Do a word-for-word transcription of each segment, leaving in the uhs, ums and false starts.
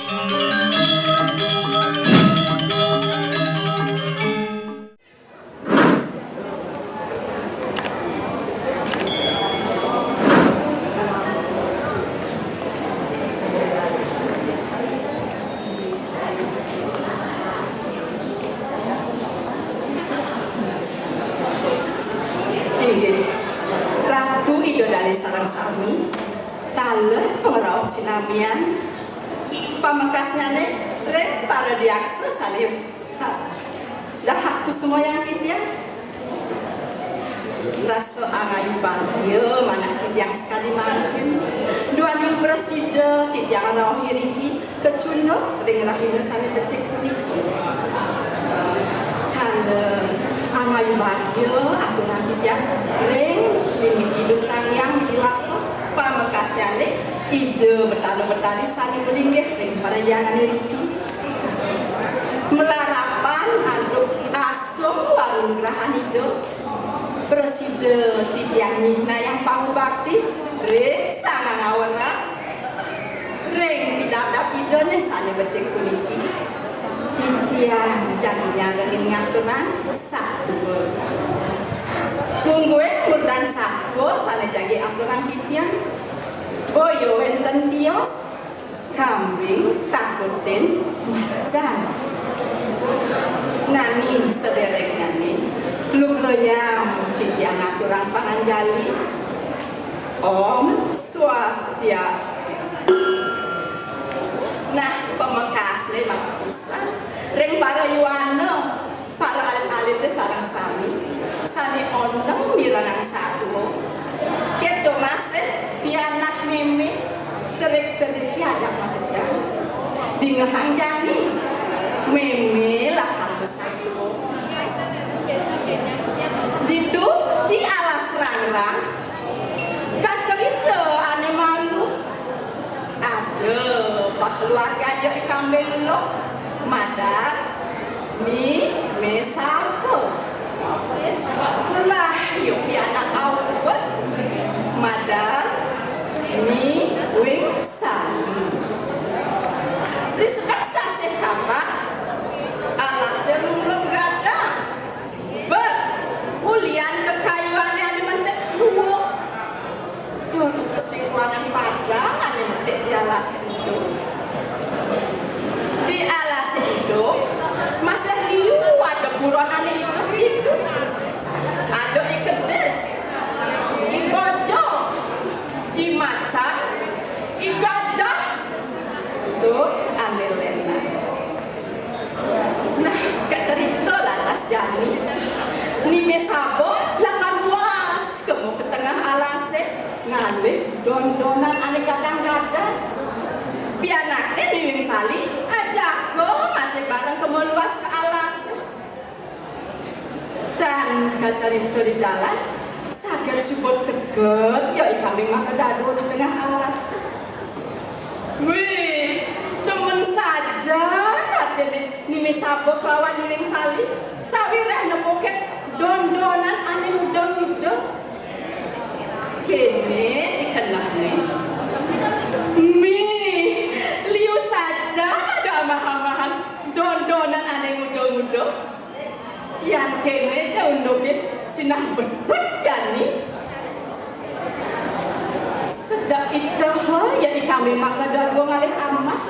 Inggih, Ratu Ida Dane sareng sami, taler pangrauh sinamian, pamekasnyane ring para diaksa sane sa-, dahat kusumayang titiang. Rasa angayu bagia manah titiang sakadi mangkin, duaning prasida titiang rauh iriki kacunduk ring rahina sane becik puniki. Taler angayu bagia aturang titiang ring linggih Ida Sang Hyang Widi Wasa, pamekasnyane Ida Betara Betari sane malinggih ring parhyangan iriki. Malarapan antuk asung warunugrahan Ida, prasida titiang nyihnayang pangubakti ring Sang Hyang Awera. Ring pidabdab Idane sane becik puniki, titiang jagi nyarengin ngaturang satua. Mungguing murdan satua sane jagi aturang titiang, boya wenten tios, kambing, takutin, macan. Nanging saderengnyane, lugrayang titiang ngaturang panganjali. Om Swastiastu. Nah, pamekasne mapisan ring para yuana, para alit-alite sareng sami sane oneng mirengang satua. Keto masih pianak meme, cerik-cerike ajak makejang. Dingehang jani, meme lakar masatua. Ditu di alas rangrang, kacerita ane malu. Ada pakeluarga aja di kambing lo, madan, mi, me sapa. Lah, yo pianak aukud, madan, mi, wing, sami. Risedek sasih kapak, alase lunglung gadang. Bet, ulian kakayuane ane mentik luwung. Tur kasingkuangan padang ane mentik di alas idup. Di alas idup, masih liu ada buron ane idup-idup. Ada i kedis, i bojog, i macan, i gajah, tur ane lenan. Nah, kacerita lantas jani, Ni Me Saba lakar luas kema ka tengah alase, ngalih don-donan ane gadang-gadang. Pianakne Ni Wing Sali ajaka masih bareng kema luas ka alase. Tan kacarita di jalan, saget suba teged ya i kambing maka dadua di tengah alas. Wih, demen sajan atine Ni Me Saba kelawan Ni Wing Sali, sawiréh nepukin don-donan ane nguda-nguda. Kene dikenehne. Mih, liu sajan ada amah-amahan don-donan ane nguda-nguda. Yan kene te unduke sinah betut jani. Sedek iteh ya i kambing maka dadua ngalih amah.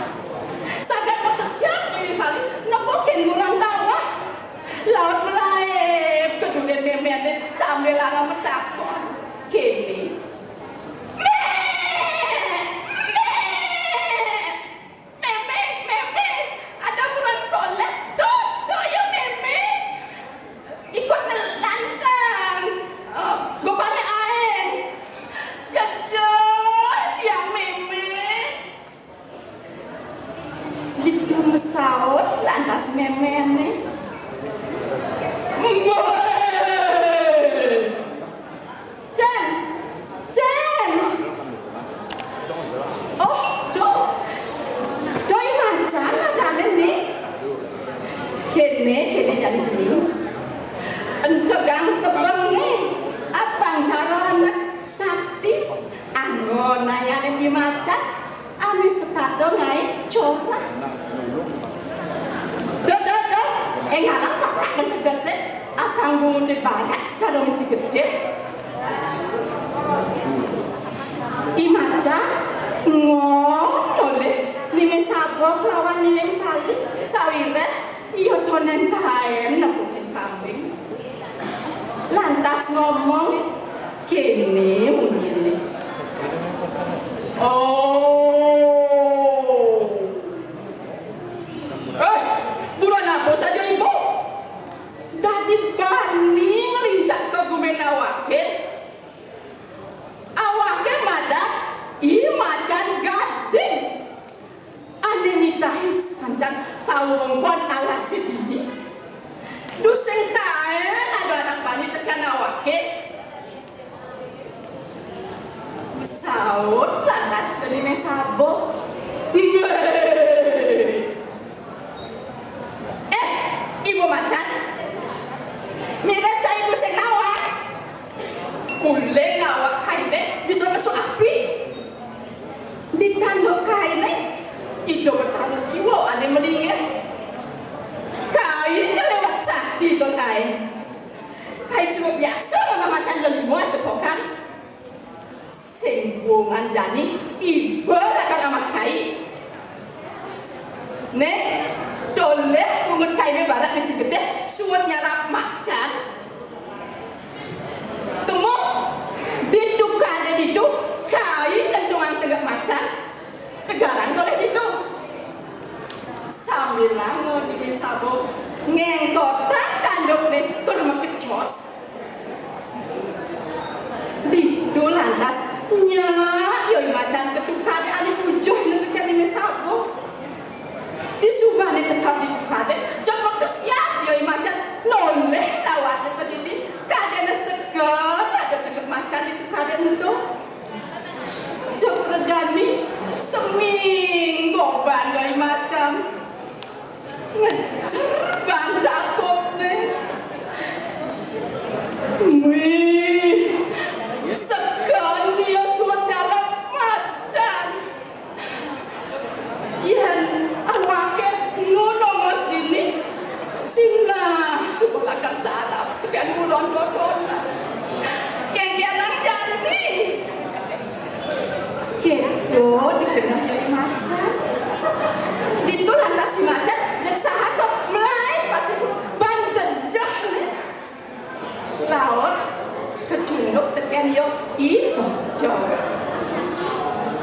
Saget makesiab Ni Wing Sali nepukin buron tawah. Laut melaib ka dudin memene sambilanga matakon. Kene. Meh! Meh! Meme, meme, ada buron solet. Tuh, tuh ya meme. Ikut ngelantang. Eh, gobane aeng. Jejeh, tiang meme. Ditu masaut lantas memene. Mbah. Cen! Cen! Oh, do. Do i macan adane, Ni. Kene, kene jani cening. Ento gang sebeng, Ni. Apang cara anak sakti. Anggon ayanin i macan. Ane setata ngae Corah. Duh, duh, duh. Éh, ngalang pakak ben tegesé. Apang bunguté barak cara misi gedé. I macan ngono lé Ni Mé Saba kelawan Ni Weng Sali, sawiréh iya tondén kaén nepukin kambing. Lantas ngomong kéné munyiné. Oh. Éh, buruan apa saja ibu? Dadi bani nglincaké guminé awaké. Awaké madan I Macan Gading. Ané nitahin sakancan sawewengkon alasé dini. Duh sing kaén ada anak bani tekén awaké. Saut lantas Ni Mé Saba. Mbéh. Éh, Ibu Macan. Mirip cai duh sing nawak. Uling awak kainé bisa nesu api. Di tanduk kainé, Ida Betara Siwa ané malinggih. Kai kaliwat sakti tur kai. Kai suba biasa ngamah macan lelima cepokan. Sing buungan jani iba lakar amah kai. Né, tolih bungut kainé barak misi getih, suud nyarap macan. Kemu, di tukadé ditu, kai ngentungang tenggek macan, tegarang tolih ditu. Sambilanga Ni Mé Saba ngéngkotang tandukné tur makecos. Ditu lantas nyak ya I Macan ka tukadé ané tujuh netekan Ni Mé Saba. Disubané teka di tukadé, jeg makesiab ya I Macan nolih lawatné ka dini, kadéna seken ada tenggek macan di tukadé ento. Jeg prajani seminggoban ya I Macan. Ngejer bang takutné. Wih, seken ya suud nyarap macan. Yén awaké nulung dini, sinah suba lakar sarap tekén buron dodonan. Kéngkénang jani. Kéto dikeneh ya I Macan. Ditu lantas I Macan jeg sahasa mlaih pati buru ban jejehné. Laut kecunduk tekén ya I Bojong.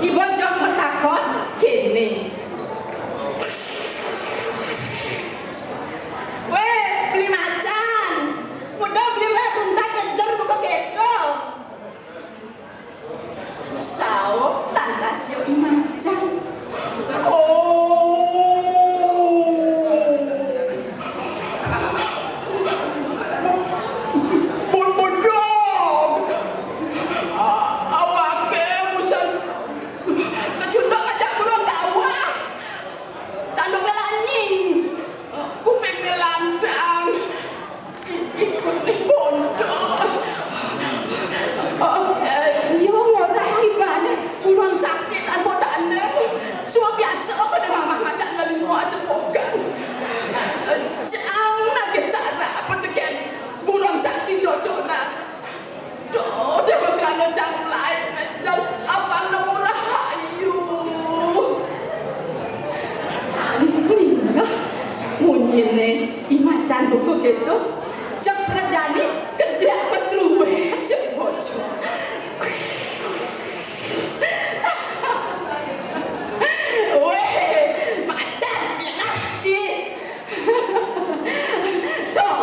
I Bojong matakon kéné. Wéh, Beli Macan, nguda Beli wéh runtak ngejer buka kéto. Saut lantas ya I Macan. Oh. Bun bujang. A-, awaké busan kecunduk ajak buron dawah. Tandukné lanying. Kupingné lantang. Ikutné bontok. Éh, iya ngorahang ibané buron sakti tanpa tanding. Suba biasa kadén mamah macan lelima cepokan. Cang nagih sarap tekén buron sakti dodonan. Duh, déwékané cang lain, cang apang nemu rahayu. Ningeh munyiné I Macan buka kéto, jeg prajani kedék pacruwét jeg bocor. Wéh, macan lengah, Ci. Tuh,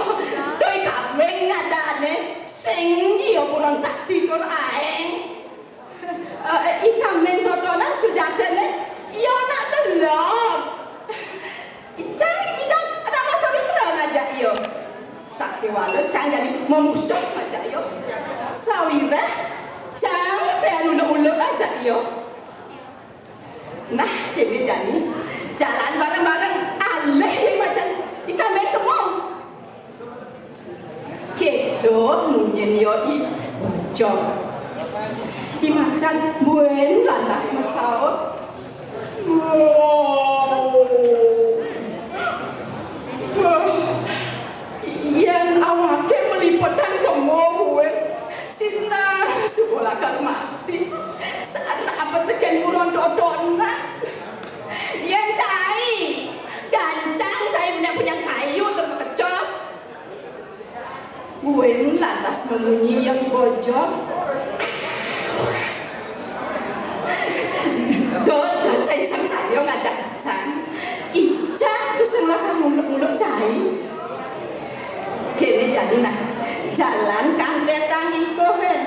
tuh I Kambing ngadané. Sing iya buron sakti tur aéng. Éh, I Kambing dodonan sujatiné iya anak delod. Cang I Bidang anak Mas Sawitra ngajak iya. Sakéwala cang jani mamusuh ngajak iya. Sawiréh cang téan uluk-uluk ngajak iya. Nah, kéné jani. Jalan bareng-bareng, alih I Macan I Kambing kemu. Kéto munyin ya I Bojong. I Macan buin lantas masaut. Munyi ya I Bojog. Do, do cai sangsaya ngajak ican. Ican to sing lakar nguluk-nguluk cai. Kéné jani nah, jalan kantetang ikuh, eh.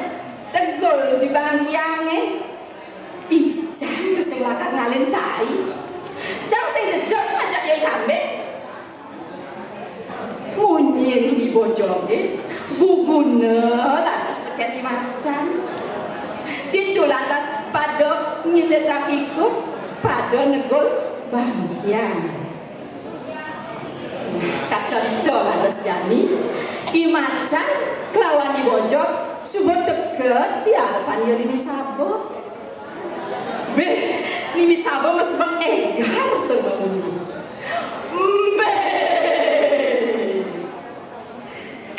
Tegul di bangkiangé. Ican to sing lakar ngalin cai. Cang sing jejeg ngajak yai kambing. Munyin I Bojogé, guguna lantas tekén I Macan. Ditu lantas pada ngilitang ikuh, pada negul bangkiang. Kacarita lantas jani, I Macan kelawan I Bojog suba teka di arepan Ni Misaba. Béh, Ni Misaba masebeng égar tur mamunyi. Mbéh.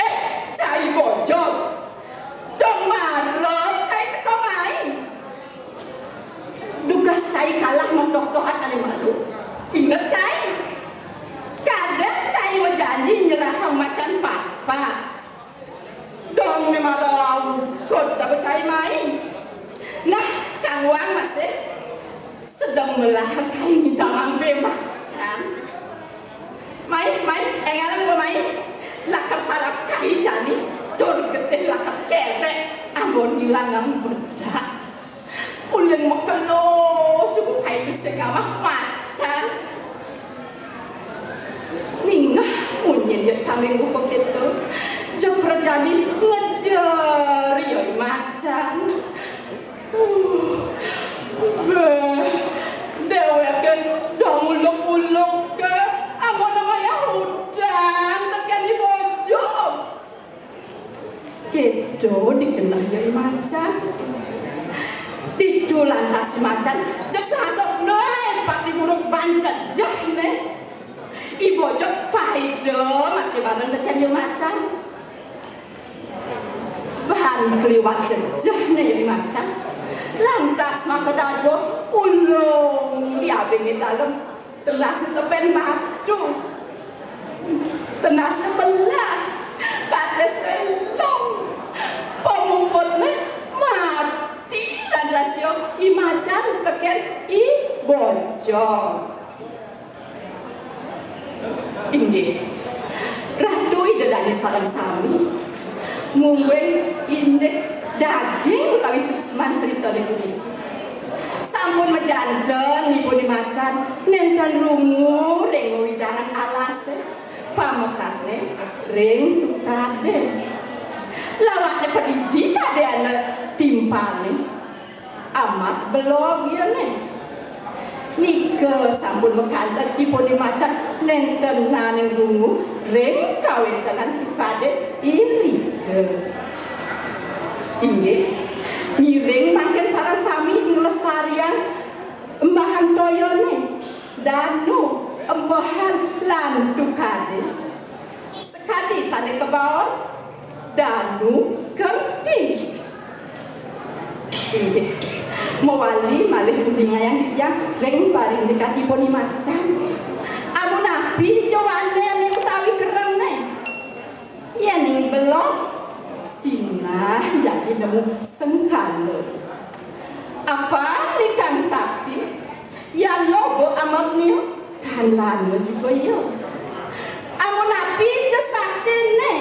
Eh, cai Bojog. Dong mara cai teka mai. Dugas cai kalah matoh-tohan ané malu. Inget cai. Kadén cai majanji nyerahang Macan patpat. Dong né mara aukud da ba cai mai. Nah, Kang Wang masih sedeng melah kai ngidangin bé Macan. Mai, mai, énggalang ba mai. Lakar sarab kai jani, tur getih lakar cerék, anggon ngilangang bedak. Ulun makelo suba kai sing ngamah Macan. Ningeh munyin ya kambing buka kéto. Jeg prajani ngejer ya I Macan. Uh, béh, déwéké dong uluk-uluk ké, amun wayah udan tekén I Bojog. Kéto dikeneh ya I Macan. Ditu lantas I Macan, jeg sahasa, "Nah, pati buruk ban jejeh né." I Bojog paida masih bareng tekén ya I Macan. Ban kaliwat jejeh né ya I Macan. Lantas makadada ulung di abingé dalem. Telasné tepén batu. Tenasné belah. Batisné long. Pamuputné mati lantas ya I Macan tekén I Bojog. Inggih. Ratu Ida Dané sareng sami, mungguing indik daging utawi suksman critané puniki. Sampun majanten ipun I Macan nénten rungu ring wewidangan alasé, pamekasné ring tukadé. Lawakné padidi kadéna timpalné. Amat belog ya né. Nika sampun makanten ipun I Macan nénten naenin rungu ring kawéntenan tukadé irika. Inggih, ngiring mangkin sareng sami nglestariang embahan toyané, danu, empehan, lan tukadé. Sakadi sané kabaos, danu kerti. Inggih, mawali malih uningayang titiang ring parindikan ipun I Macan. Amunapi jawané utawi kerengné? Yéning belog, sinah jagi nemu sengkala. Apan likang sakti, yan loba amagnia, tan lana juga ya. Amunapi ja saktiné,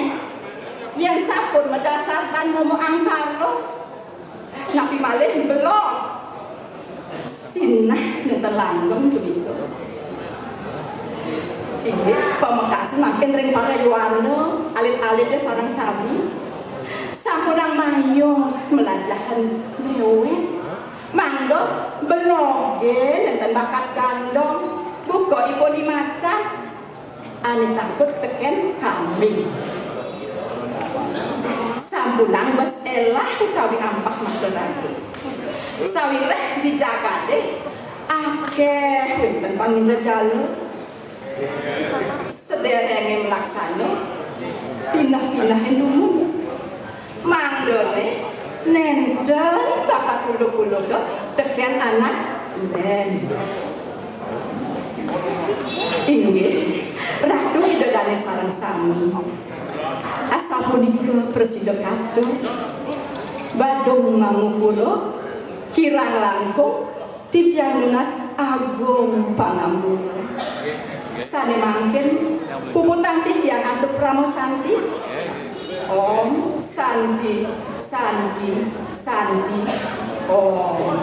yén sampun madasar ban momo angkara, napi malih belog. Sinah nénten langgeng punika. Inggih, pamekasné mangkin ring para yowana, alit-alité sareng sami. Sampunang mayos mlajahan déwék. Mangda belogé nénten bakat gandong, buka ipun I Macan. Ané takut tekén kambing. Sampunang bes élah utawi ampah makaraga. Sawiréh di jagaté akéh wénten pangindrajala. Sadéréngé malaksana, pineh-pinehé dumun. Mangdané nénten bakat uluk-uluka tekén anak lén. Inggih, Ratu Ida Dané sareng sami. Asapunika prasida katur. Badung mangupura, kirang langkung, titiang nunas agung pangampura. Sane mangkin, puputang titiang antuk Parama Santi. Om Santi, Santi, Santi, Om.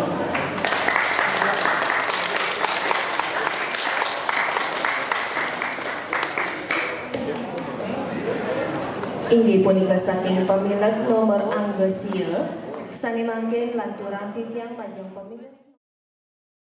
Inggih punika saking pamilet nomor angga sia, sane mangkin lanturang titiang majeng pamilet.